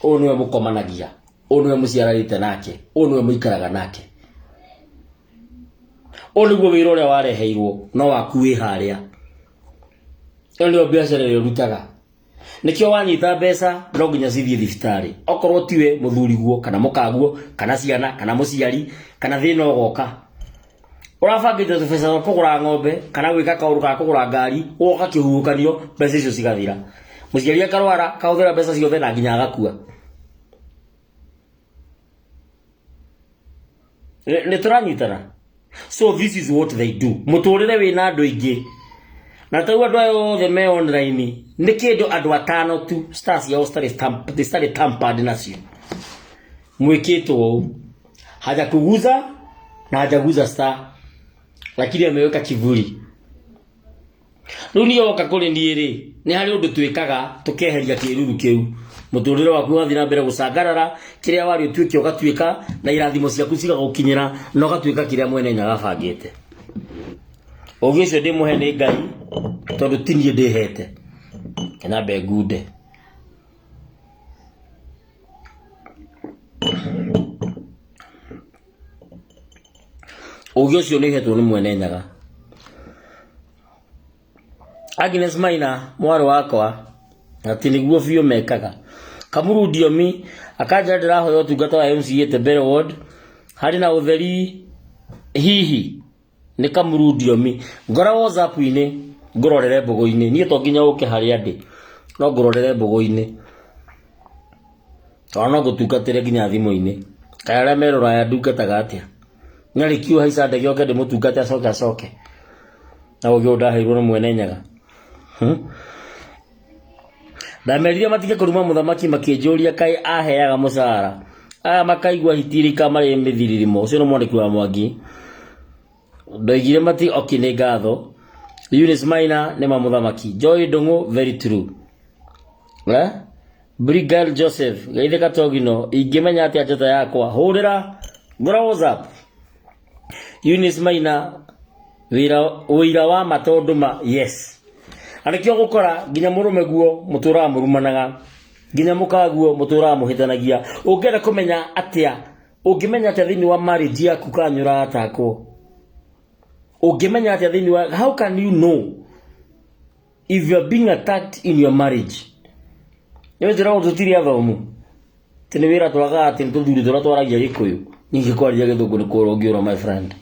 Ũyũ nĩwe mũkomanagia, ũyũ nĩwe mũciaranĩte nake, ũyũ nĩwe mũikaraga nake, ũyũ nĩguo wĩra ũrĩa wareheirwo no waku wĩ harĩa. Ĩyo nĩyo biacara ĩrĩa ũrutaga. Nĩkĩo wanyita mbeca no nginya cithiĩ thibitarĩ, okorwo tiwe mũthuriguo kana mũkaguo kana ciana kana mũciari kana thĩna ũgoka. Ũrabangĩte tũbeca twa kũgũra ng'ombe kana gwĩka kaũndũ ka kũgũra ngari, ũgoka kĩhuhũkanio mbeca icio cigathira. Mũciari akarwara akahũthĩra mbeca ciothe na nginya agakua. Nĩ tũranyitana? So this is what they do. Mũtũrĩre wĩna andũ aingĩ na tarĩu andũ aya othe me online nĩ kĩndũ andũ atano tu stars ciao citarĩ tampered nacio. Mwĩkĩtwo ũũ, hajakuguza na hajaguza star, lakini ameweka kivuli. Rĩu niĩ woka kũrĩ niĩ rĩ, nĩ harĩ ũndũ twĩkaga tũkeheria kĩruru kĩu. Mũtũrĩre waku ũgathiĩ na mbere gũcangarara, kĩrĩa warĩ ũtuĩke ũgatuĩka, na irathimo ciaku cigagũkinyĩra, na ũgatuĩka kĩrĩa mwene Nyaga abangĩte. Ũgĩ ũcio ndĩmũhe nĩ Ngai, tondũ ti niĩ ndĩhete. Reke nyambe ngunde. Ũgĩ ũcio nĩ hetwo nĩ mwene Nyaga. Agnes Maina mwarĩ wakwa, atĩ nĩguo biũ mekaga. Kamuru Ndiomi akanjĩra ndĩrahoya ũtungata wa MCA Tembere Ward harĩ na ũtheri, hihi nĩ Kamuru Ndiomi. Ngora WhatsApp-inĩ ngũrorere mbũgũ-inĩ, niĩ to nginya ũke harĩa ndĩ, no ngũrorere mbũgũ-inĩ. Ona no ngũtungatĩre nginya thimũ-inĩ. Kaĩ arĩa me rũraya ndungataga atĩa? Nyarĩ kiu haica ndege oke ndĩmũtungate acoke acoke. Na ũgĩ ũyũ ndaheirwo nĩ mwene Nyaga. Ndamerire matige kũruma mũthamaki makĩnjũria kaĩ aheaga mũcara. Aya makaigua hitirika marĩ mĩthiririmo. Ũcio nĩ mwandĩki wa Mwangi. Ndoigire mati okay nĩ ngatho. Eunice Maina nĩ ma mũthamaki. Joy Ndung'u very true. Eh? Brigal Joseph geithe katogino ingĩmenya atĩa njata yakwa hũrĩra ngora WhatsApp. Eunice Maina wĩra ũira wa ma tondũ ma yes. Na nĩkĩo gũkora nginya mũrũme guo mũtũraga mũrumanaga, nginya mũkaguo mũtũraga mũhĩtanagia. Ũngĩenda kũmenya atĩa, ũngĩmenya atĩa thĩinĩ wa marriage yaku kana nĩ ũratakwo? Ũngĩmenya atĩa thĩinĩ wa, how can you know if you are being attacked in your marriage? Nĩ njĩra tũtirĩ athomu, atĩ nĩ wĩra twagaga, atĩ nĩ tũthuri tũrĩa twaragia Gĩkũyũ. Ningĩ kwaria Gĩthũngũ nĩ kũra ũngĩũra, my friend.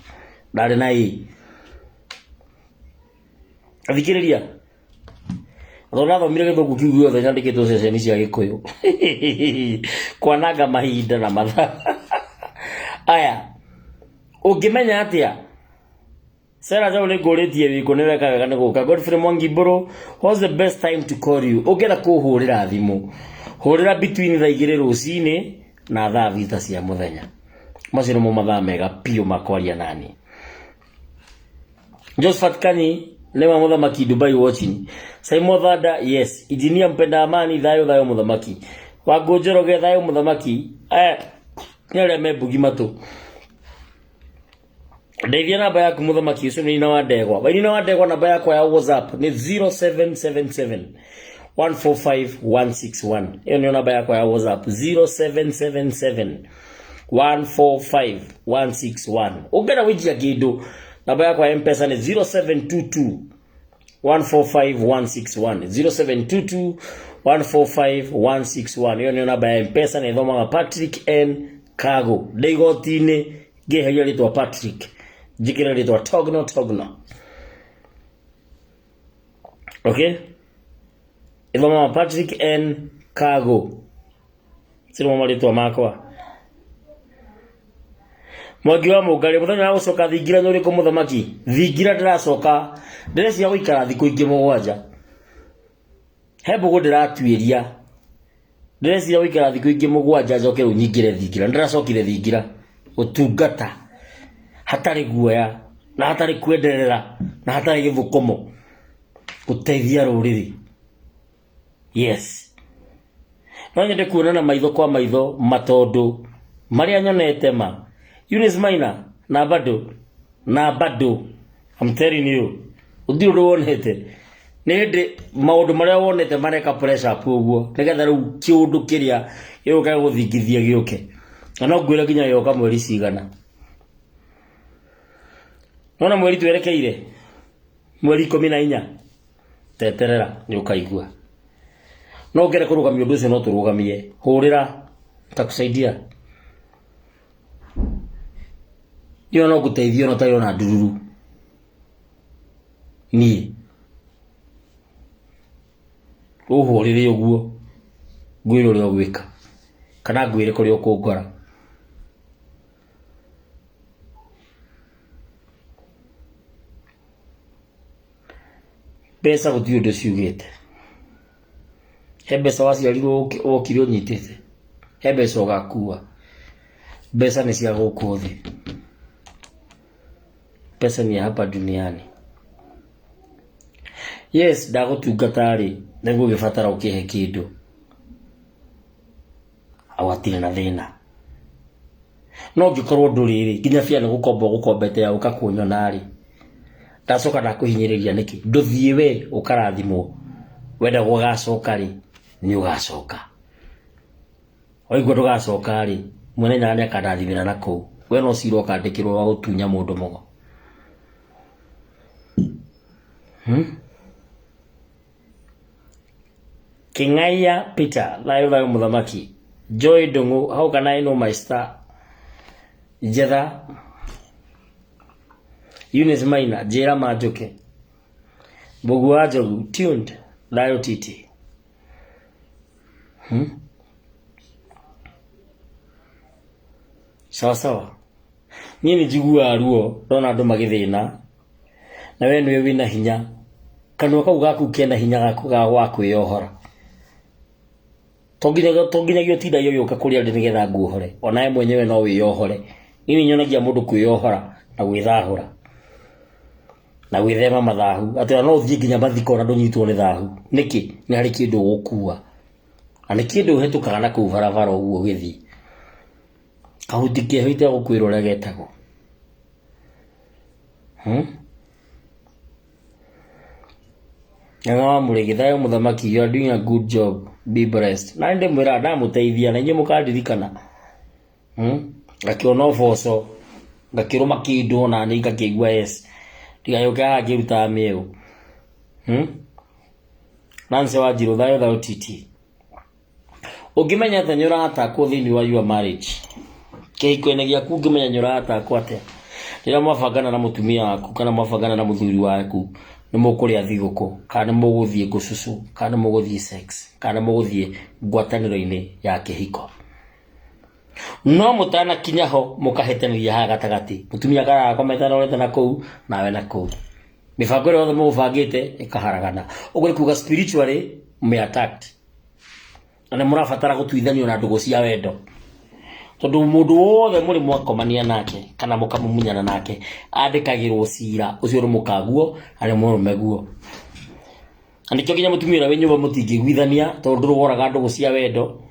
Ndarĩ na ĩ. Thikĩrĩria. Tondũ ndathomire Gĩthũngũ kĩu gĩothe nyandĩkĩtwo ceceni cia Gĩkũyũ. Kwananga mahinda na mathaa. Aya, ũngĩmenya atĩa? Sarah Njaũ nĩ ngũrĩtie wĩkũ, nĩ weka wega nĩ gũka. Godfrey Mwangi Mbũrũ, what's the best time to call you? Ũngĩenda kũhũrĩra thimũ. Hũrĩra between thaa 2 rũcinĩ na thaa 6 cia mũthenya. Macio nĩmo mathaa mega biũ ma kwaria nani. Josephat Kanyi nĩwe mũthamaki Dubai watching. Simon Thanda, yes. Engineer mpenda amani, thayũ thayũ mũthamaki. Wangũ Njoroge, thayũ mũthamaki. Nĩ arĩa me mbugi matũ. Ndeithia namba yaku mũthamaki ũcio nĩ nyina wa ndegwa. Wainina wa ndegwa namba yakwa ya WhatsApp nĩ 0777 145 161. Ĩyo nĩyo namba yakwa ya WhatsApp 0777 145 161. Ũngĩenda gũikia kĩndũ namba yakwa ya M-Pesa nĩ 0722 145 161 0722 145 161. Ĩyo nĩyo namba ya M-Pesa na ĩthomaga Patrick N Kago. Ndĩ igoti-inĩ ngĩeheria rĩtwa Patrick njĩkĩre rĩtwa Togno Togno. Okay, ĩthomaga Patrick N Kago, sio marĩtwa makwa. Mwangi wa Mũngarĩ, mũthenya wa gũcoka thingira nĩ ũrĩkũ mũthamaki? Thingira ndĩracoka, ndĩreciria gũikara thikũ ingĩ 7. He mbũgũ ndĩratuĩria, ndĩreciria gũikara thikũ ingĩ 7 njoke rĩu nyingĩre thingira. Ndĩracokire thingira gũtungata hatarĩ guoya na hatarĩ kwenderera na hatarĩ gĩthũkũmo, gũteithia rũrĩrĩ. Yes, no nyende kuonana maitho kwa maitho matondũ marĩa nyonete ma Eunice Maina na bado na bado, I'm telling you, gũtirĩ ũndũ wonete. Nĩ hĩndĩ maũndũ marĩa wonete mareka pressure up ũguo nĩgetha rĩu kĩũndũ kĩrĩa gĩũke gũthingithia gĩũke, na no ngwĩre nginya gĩgoka mweri cigana. Nona mweri twerekeire mweri 14, teterera nĩ ũkaigua. No ũngĩenda kũrũgamia ũndũ ũcio no tũrũgamie, hũrĩra nitakusaidia. Niĩ no ngũteithie ona ũtarĩ ona ndururu. Niĩ ũhũrĩre ũguo ngwĩre ũrĩa ũgwĩka kana ngwĩre kũrĩa ũkũngora. Mbeca gũtirĩ ũndũ ciugĩte. He mbeca waciarirwo wokire ũnyitĩte, he mbeca ũgakua. Mbeca nĩ cia gũkũ thĩ, pesa ni ya hapa duniani. Yes, ndagũtungata rĩ, nĩngũgĩbatara ũkĩhe kĩndũ, hau hatirĩ na thĩna. No ũngĩkorwo ndũrĩ rĩ, nginya bia nĩ gũkomba ũgũkombete ya ũka kũnyona rĩ, ndacoka ndakũhinyĩrĩria nĩkĩ? Ndũthiĩ we ũkarathimwo, wenda gũgacoka rĩ, nĩ ũgacoka. Waigua ndũgacoka rĩ, mwene Nyaga nĩ akandathimĩra na kũu. We no cira ũkandĩkĩrwo wa gũtunya mũndũ mũgo. King'aia Peter, thayũ thayũ mũthamaki. Joy Ndung'u, how can I know my star? Njetha. Eunice Maina, njĩra ma njũke. Mbũguo wa Njogu, tuned, thayũ titi. Sawa sawa. Niĩ nĩ njiguaga ruo ndona andũ magĩthĩna, na we nĩwe wĩna hinya. Kanua kau gaku kena hinya gaku ga wa kwĩyohora. To nginyagia ũtindagie ũgĩũka kũrĩa ndĩ nĩgetha nguohore. Onawe mwenyewe no wĩyohore. Niĩ nĩ nyonagia mũndũ kwĩyohora na gwĩthahũra na gwĩthema mathahu. Atĩ ona no ũthiĩ nginya mathiko na ndũnyitwo nĩ thahu. Nĩkĩ? Nĩ harĩ kĩndũ ũgũkua. Na nĩ kĩndũ ũhĩtũkaga na kũu barabara ũguo ũgĩthiĩ. Kahuti keho itegũkwĩra ũrĩa getagwo. Ng'ang'a wa Mũrĩithi, thayũ mũthamaki, you are doing a good job, be blessed. Na nĩ ndĩmwĩraga ndamũteithia na inyuĩ mũkandirikana. Ngakĩona ũboco, ngakĩrũma kĩndũ ona niĩ ngakĩigua yes. Ndigagĩũke haha ngĩrutaga mĩeũ. Nancy Wanjirũ, thayũ thayũ titi. Ũngĩmenya atĩa nĩ ũratakwo thĩinĩ wa your marriage? Kĩhiko-inĩ gĩaku ũngĩmenya nĩ ũratakwo atĩa? Rĩrĩa mwabangana na mũtumia waku kana mwabangana na mũthuri waku nĩ mũkũrĩa thigũkũ kana nĩ mũgũthiĩ ngũcũcũ kana nĩ mũgũthiĩ sex kana nĩ mũgũthiĩ ngwatanĩro-inĩ ya kĩhiko. No mũtanakinya ho mũkahĩtanĩria haha gatagatĩ, mũtumia akarakomete arorete na kũu nawe na kũu, mĩbango ĩrĩa yothe mũgũbangĩte ĩkaharagana. Ũguo nĩ kuga spiritually me attacked. Na nĩ mũrabatara gũtuithanio na ndũgũ cia wendo. Tondũ mũndũ wothe mũrĩ mwakomania nake kana mũkamumunyana nake andĩkagĩrwo cira ũcio nĩ mũkaguo na nĩ mũrũmeguo. Na nĩkĩo nginya mũtumia ũrĩa wĩ nyũmba mũtingĩiguithania tondũ ndũrĩ woraga ndũgũ cia wendo,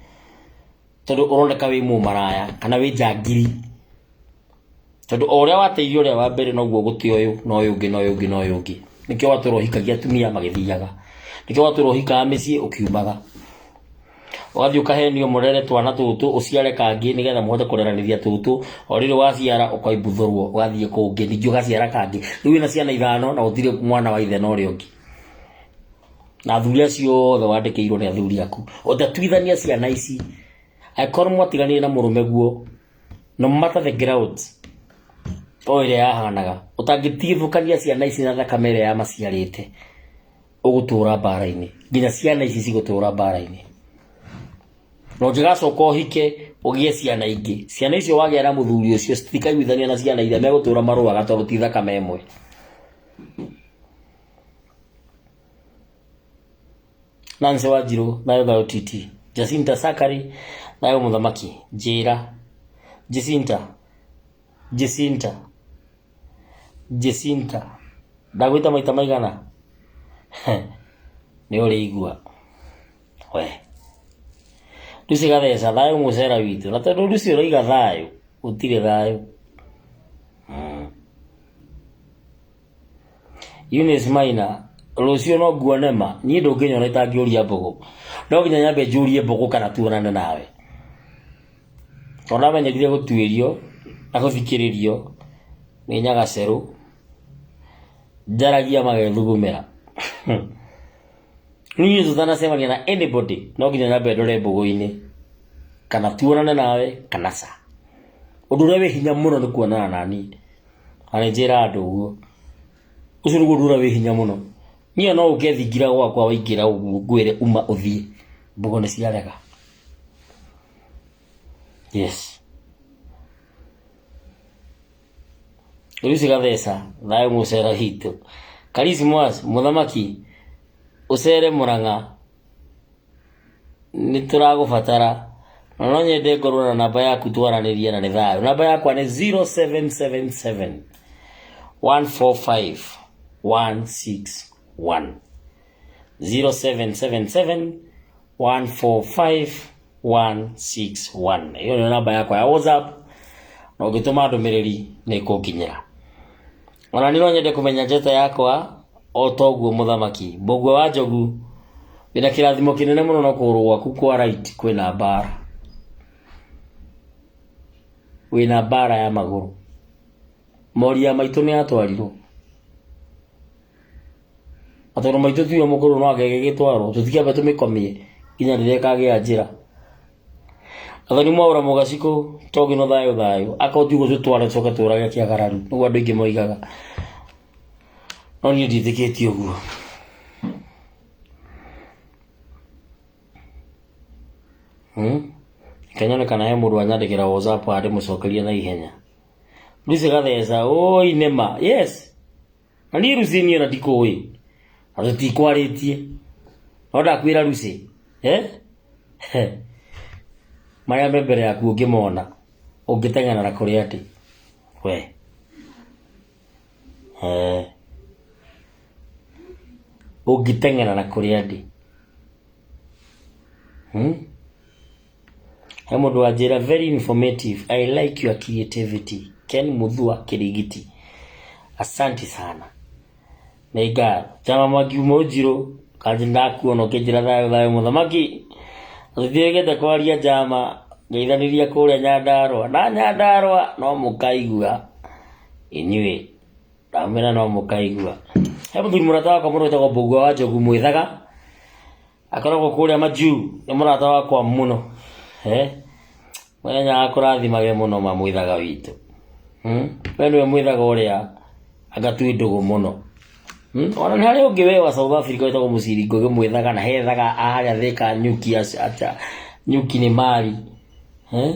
tondũ ũroneka wĩ mũmaraya kana wĩ njangiri. Tondũ o ũrĩa wateithia ũrĩa wa mbere noguo ũgũte ũyũ na ũyũ ũngĩ na ũyũ ũngĩ na ũyũ ũngĩ. Nĩkĩo watũra ũhikagia atumia magĩthiaga. Nĩkĩo watũra ũhikaga mĩciĩ ũkiumaga. Ũgathiĩ ũkahenio mũrere twana tũtũ ũciare kangĩ nĩgetha mũhote kũreranĩria tũtũ. O rĩrĩ waciara ũkaimbuthũrwo ũgathiĩ kũngĩ ningĩ ũgaciara kangĩ. Rĩu wĩna ciana ithano na gũtirĩ mwana wa ithe na ũrĩa ũngĩ. Na athuri acio othe wandĩkĩirwo nĩ athuri aku. Ũngĩtuithania ciana ici, angĩkorwo mwatiganire na mũrũme guo, no matter the grounds o ĩrĩa yahanaga, ũtangĩtigithũkania ciana ici na thakame ĩrĩa yamaciarĩte, ũgũtũra mbara-inĩ. Nginya ciana ici cigũtũra mbara-inĩ. Na ũngĩgacoka ũhike ũgĩe ciana ingĩ, ciana icio wagĩa na mũthuri ũcio citikaiguithania na ciana iria megũtũra marũaga tondũ ti thakame ĩmwe. Nancy Wanjirũ, thayũ thayũ TT. Jacinta Sakari, thayũ mũthamaki. Njĩra. Jacinta. Jacinta. Jacinta. Ndagwĩta maita maigana? Nĩ ũrĩigua. We. Lucy Gatheca, thayũ mũcera witũ. Na tondũ Lucy ũroiga thayũ, gũtirĩ thayũ. Eunice Maina, rũciũ no nguone ma, niĩ ndũngĩnyona itangĩũria mbũgũ. No nginya nyambe njũrie mbũgũ kana tuonane nawe. Tondũ ndamenyerire gũtuĩrio na gũthikĩrĩrio nĩ nyagacerũ, njaragia magethugumĩra. Niĩ tũtanacemania na anybody no nginya nyambe ndore mbũgũ-inĩ kana tuonane nawe kana ca. Ũndũ ũrĩa wĩ hinya mũno nĩ kuonana na niĩ. Na nĩ njĩraga andũ ũguo. Ũcio nĩguo ũndũ ũrĩa wĩ hinya mũno. Niĩ no ũke thingira gwakwa waingĩra ũguo ngwĩre uma ũthiĩ, mbũgũ nĩ ciarega. Yes. Lucy Gatheca, thayũ mũcera witũ. Karismas, mũthamaki, ũcere Mũrang'a, nĩ tũragũbatara. Na no nyende ngorwo na namba yaku twaranĩrie na nĩ thayũ. Namba yakwa nĩ 0777 145 161. 0777 145 161. Ĩyo nĩyo namba yakwa ya WhatsApp na ũngĩtũma ndũmĩrĩri nĩ ĩkũnginyĩra. Ona niĩ no nyende kũmenya njata yakwa o toguo mũthamaki Mbũgua wa Njogu, wĩna kĩrathimo kĩnene mũno no kũgũrũ gwaku kwa right kwĩna mbara, wĩna mbara ya magũrũ. Mori ya maitũ nĩ yatwarirwo na tondũ maitũ tiwe mũkũrũ no anga ĩgĩgĩtwarwo tũtikĩambe tũmĩkomie nginya rĩrĩa ĩkagĩa njĩra. Athoni mwaũra mũgacikũ togino thayũ thayũ akorwo ti ũguo tũtware tũcoke tũrage kĩagararu nĩguo andũ aingĩ moigaga, no niĩ ndiĩtĩkĩtie ũguo. Reke nyone kana he mũndũ wanyandĩkĩra WhatsApp haha ndĩmũcokerie na ihenya. Lucy Gatheca, oi nĩma, yes. Na niĩ Lucy niĩ ona ndikũĩ na tũtikwarĩtie no ndakwĩra Lucy, eh? Marĩa me mbere yaku ũngĩmona ũngĩteng'era na kũrĩa ndĩ we. Eh. Ũngĩteng'era na kũrĩa ndĩ. He mũndũ wanjĩra very informative, I like your creativity. Ken Muthua Kirigiti. Asante sana. Nĩ ngatho. Chama Mwangi uma Ũnjirũ, kanjĩ ndakuona ũkĩnjĩra thayũ thayũ mũthamaki. Tũthiĩte kwaria njama, ngeithanĩria kũrĩa Nyandarũa. Na Nyandarũa no mũkaigua inyuĩ. Ndamwĩra no mũkaigua. He mũthuri mũrata wakwa mũno wĩtagwo Mbũgua wa Njogu Mwĩthaga. Akoragwo kũrĩa majuu, nĩ mũrata wakwa mũno. Eh? Mũthenya akũrathimage mũno ma mwĩthaga witũ. We nĩwe mwĩthaga ũrĩa anga twĩ ndũgũ mũno. Ona nĩ harĩ ũngĩ we wa South Africa wĩtagwo Mũciri Ngũgĩ mwĩthaga na hethaga harĩa Thika nyuki aca nyuki nĩ mari. Eh?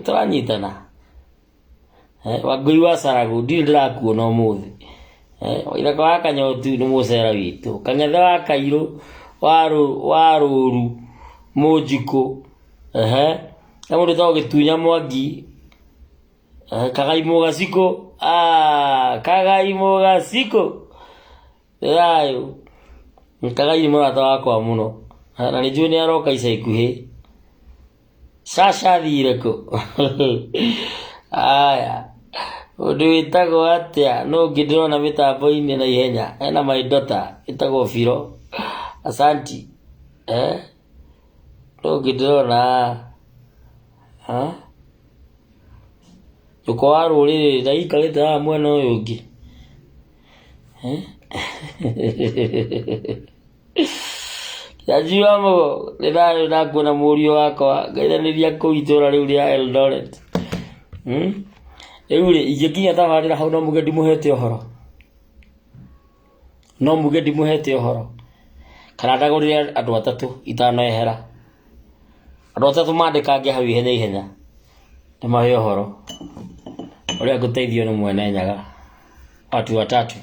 Tũranyitana. Wangũi wa Caragu ndirĩ ndĩrakuona ũmũthĩ. Waithaka wa Kanyotu nĩ mũcera witũ. Kang'ethe wa Kairũ Wa Rũru Mũnjikũ, ehe, he mũndũ wĩtagwo Gĩtunya Mwangi, ehe, Kagai Mũgacikũ, ah, Kagai Mũgacikũ, nĩ thayũ. Kagai nĩ mũrata wakwa mũno, na nĩ njũĩ nĩ aroka ica ikuhĩ. Sasha athire kũ? Aya, ũndũ wĩtagwo atĩa? Nũ ũngĩ ndĩrona mĩtambo-inĩ na ihenya? Ena my daughter ĩtagwo Biro. Asanti. Eh? Nũ ũngĩ ndĩrona haha? Eh? Nyũkwa wa rũrĩrĩ ndaikarĩte haha mwena ũyũ ũngĩ. Eh? Nyanjui wa Mũgo, nĩ thayũ ndakuona mũriũ wakwa, ngaithanĩria kũu itũra rĩu rĩa Eldoret. Hmm? Rĩu rĩ, ingĩkinya tabarĩra hau no muge ndimũhete ũhoro. No muge ndimũhete ũhoro. Kana ndagũrĩre andũ atatũ itanoehera. Andũ atatũ mandĩkange hau ihenya ihenya. Ndĩmahe ũhoro. Ũrĩa ngũteithio nĩ mwene Nyaga. Watu watatu.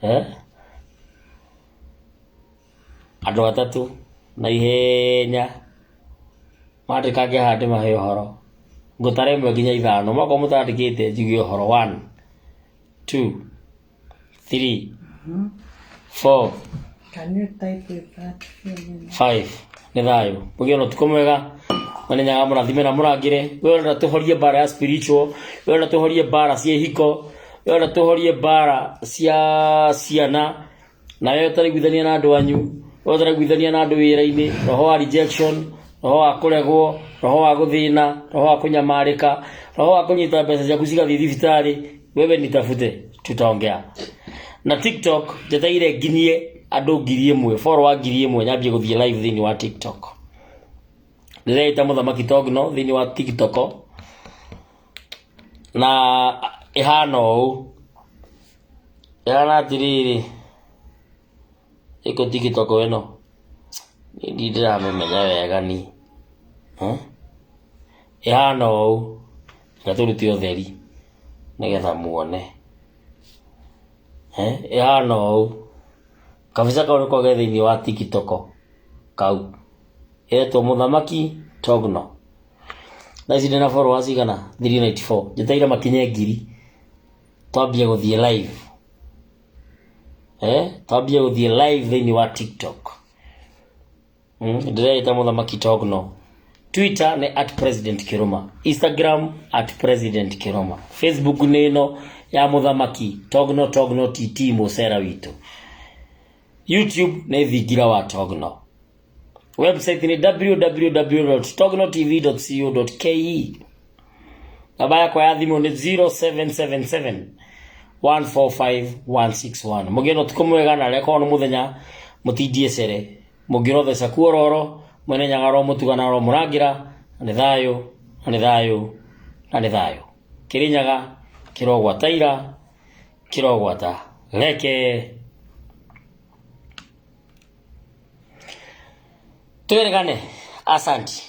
Eh? Andũ atatũ na ihenya mandĩkange haha ndĩmahe ũhoro. Ngũtara ĩmwe nginya ithano. Mwakorwo mũtandĩkĩte njuge ũhoro. One, two, three, four, Can you type with that few minutes? Five. Nĩ thayũ. Mũgĩe na ũtukũ mwega. Mwene Nyaga mũrathime na mũrangĩre. We ũrenda tũhorie mbara ya spiritual. We ũrenda tũhorie mbara cia ihiko. We ũrenda tũhorie mbara cia ciana. Na we ũtaraiguithania na andũ anyu. We ũtaraiguithania na andũ wĩra-inĩ. Roho wa rejection. Roho wa kũregwo. Roho wa gũthĩna. Roho wa kũnyamarĩka. Roho wa kũnyita mbeca ciaku cigathiĩ thibitarĩ. Wewe nitafute. Tutaongea. Na TikTok njetereire nginyie andũ 1000, follower 1000 nyambie gũthiĩ live thĩinĩ wa TikTok. Ndĩreĩta Mũthamaki Togno thĩinĩ wa TikTok na ĩhana ũũ, ĩhana atĩrĩrĩ, ĩkũ TikTok ĩno, niĩ ndirĩ ndĩramĩmenya wega niĩ, ĩhana ũũ, reke tũrute ũtheri nĩgetha muone, ĩhana ũũ, kabica kau nĩko ge thĩinĩ wa TikTok kau, ĩretwo Mũthamaki Togno. Thaa ici ndĩna followers igana 394, njetereire makinye 1000 twambie gũthiĩ live, twambie gũthiĩ live thĩinĩ wa TikTok. Ndĩreĩta Mũthamaki Togno. Twitter nĩ at President Kĩrũma, Instagram at President Kĩrũma, Facebook nĩ ĩno ya Mũthamaki Togno Togno TT mũcera witũ, YouTube nĩ Thingira wa Togno, website nĩ www.tognotv.co.ke, namba yakwa ya thimũ nĩ 0777 145 161. Mũgĩe na ũtukũ mwega, na arĩa korwo nĩ mũthenya mũtindie cere, mũngĩrotheca kuororo mwene Nyaga ro mũtugana ro mũrangĩra, na nĩ thayũ, na nĩ thayũ, na nĩ thayũ. Kĩrĩnyaga kĩrogwata ira, kĩrogwata reke twĩrĩgane. Asanti.